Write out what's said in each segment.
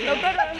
Lo kal rawh.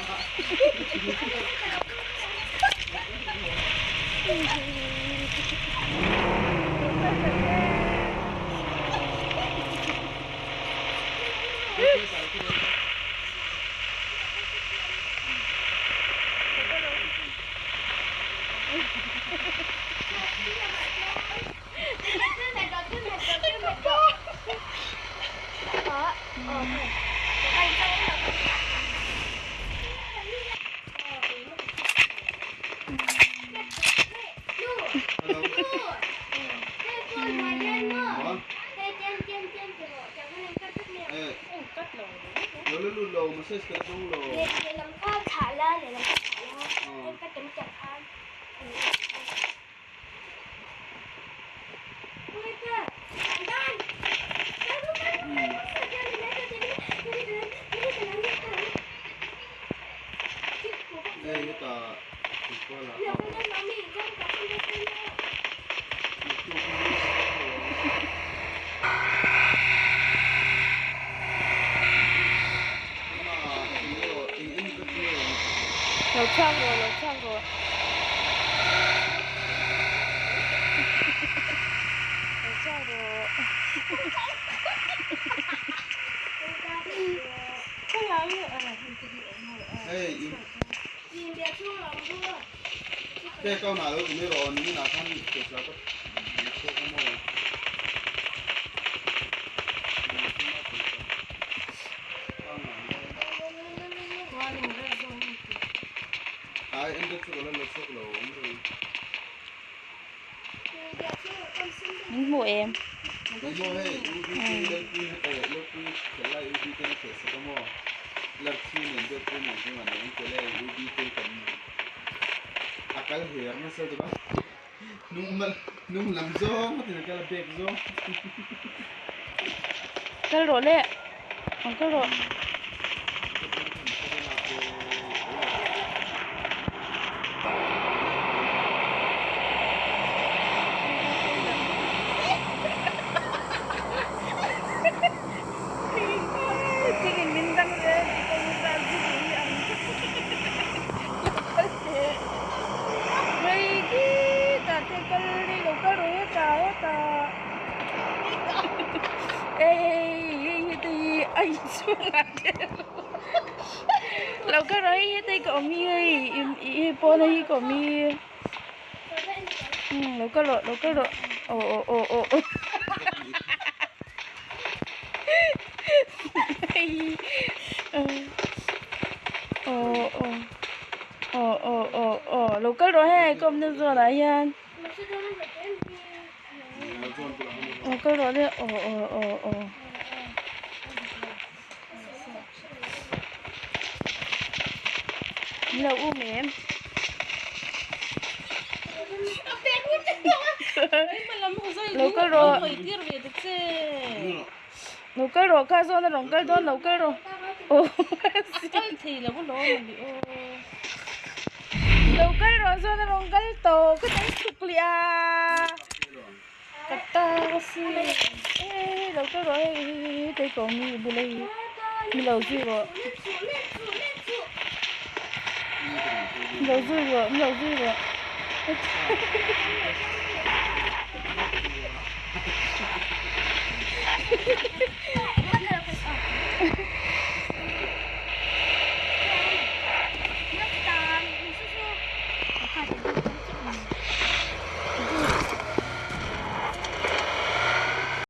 Lo chhuak rawh lo chhuak rawh. Lo chhuak rawh. Min hmu em? Kal rawh le ang kal rawh. Lo kal rawh hei hetei ka awm hi hei hei pawn a hi ka awm hi lo kal rawh lo kal rawh aw aw aw aw aw aw aw aw aw aw aw lo kal rawh hei ka awmna zawnah hian lo kal rawh le aw aw aw aw. Lo um em. Lo kal rawh. Lo kal rawh kha zawn a rawn kal dawn lo kal rawh. Aw. Lo kal rawh zawn a rawn kal tawh ka tan chhuk leh a. Ka ta si e lo kal rawh hei hei hei hei ko mi bula hi mi lo zui rawh mi lo zui rawh mi lo zui rawh.